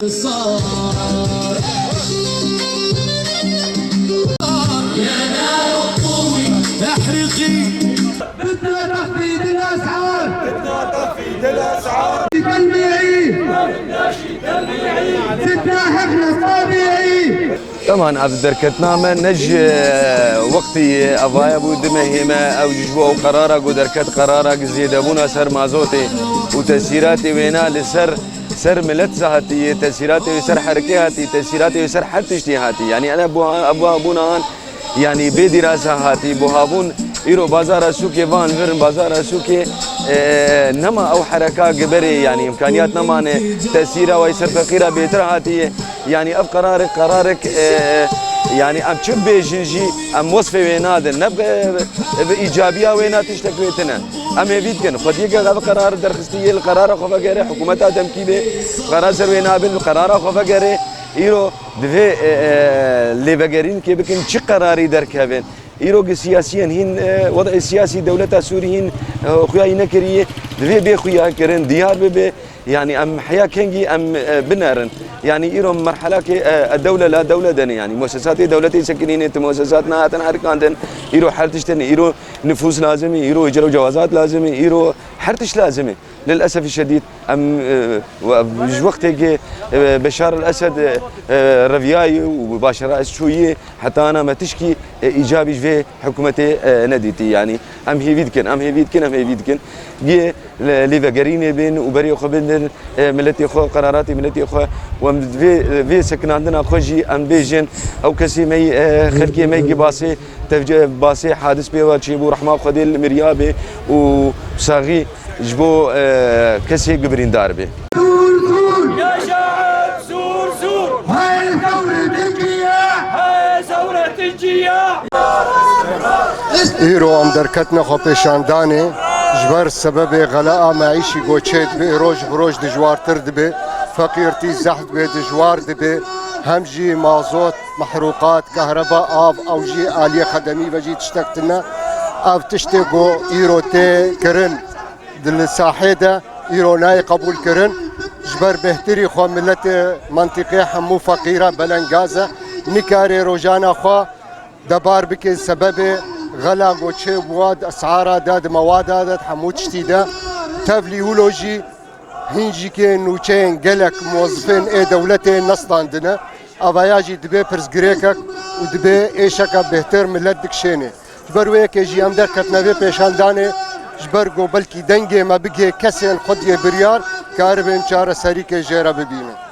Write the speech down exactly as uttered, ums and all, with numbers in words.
صار. يا نار قومي احرقي. بدنا تخفيض الأسعار. بدنا تخفيض الأسعار. تلميعي. بدنا حقنا الطبيعي. Teman ev derketna me ne ji, e, wextî ye, ev aya bû du mehê me, ew ji bo ew qerara ku derket, qerara zêdebûna ser mazotê û tesîratê wêna li ser, ser milet hatî ye, tesîratê wê ser herekê hatî, tesîratê wê ser her tiştî hatî. Yanî ene buha-, buhabûna an, yanî bê dîrasa hatî, buhabûn îro bazara sûkê van vir, bazara sûkê, e, nema ew hereka giberê, yanî îmkaniyat nemane, tesîra wê ser feqîra bêtir hatiye. Yanî ev qerarek, qerarek, e, yanî em çi bibêjin jî, em wesfê wê nadin. Ne bi, bi îcabiya wê ne tiştek wê tine. Em hêvî dikin. Xwediyeke ev qerar derxistî yê li qerara xwe vegere, hikûmeta demkî bê, qerar ser wê nabin, bi qerara xwe vegere. Îro divê, e, e, lêvegerînkê bikin, çi qerarî derkevin. Îro gi siyasiyên hîn, e, wed'ê siyasî dewleta Sûrî hîn, e, xuya yî nekiriye. Divê bê xuya kirin, diyar bibe. Yanî em heya kengî em, e, binerin. Yanî îro merhelakê, e, e, dewle la dewle dene. Yanî muessesatê dewletê sekinîne, ti muessesat nehatin herikandin. Îro her tişt hene. Îro nifûs lazim e, îro îcra û cewazat lazim e, îro her tişt lazim e. Lilesefî şedîd em, e, we-, ji wextê ke, e, Beşar el Esed, e, e, reviyayî û başara ez çûyî heta ana me tişkî, e, îcabî ji vê hikûmetê, e, nedîtî. Yanî em hêvî dikin, em hêvî dikin, em hêvî dikin. Gê li, lêvegerînê bên û berê xwe bidin, e, miletê xwe, qeraratê miletê xwe. Û em vê, vê sekinandina xwe jî em bêjin, ew kesê me yî, e, xelkê me yî ki basê tevce-, basê hadis pê ve çêbû, rehma Xwedê li miriya bê û saxî ji bo, e, kesê ki birîndar bê. Îro em derketine xwe pêşandanê ji ber sebebê xela a meîşî ku çê dibe, roj bi roj dijwartir dibe, feqîrtî zehf dibe, dijwar dibe, hem jî mazot, mehrûqat, kehreba, av, ew jî aliyê xedemî ve jî tiştek tune. Ev tiştê ku îro tê kirin di li sahê de îro nayê qebûl kirin. Ji ber bêhtirî xwe miletê mentiqê hemû feqîre belengaz e. Nikare rojana xwe debar bike sebebê xela ku çê bûwa di esara de, di mewada de, di hemû tiştî de. Tevlî wilo jî hîn jî kê nûçeyên gelek muwezifên ê dewletê nestandine. Avaya jî dibê pirsgirêkek û dibê êşeke bêhtir milet dikişênê. Ji ber wê yekê jî em derketine vê pêşandanê, ji ber ku belkî dengê me bigihê kesên xwediyê biryar, karibên çareserîkê jê re bibînin.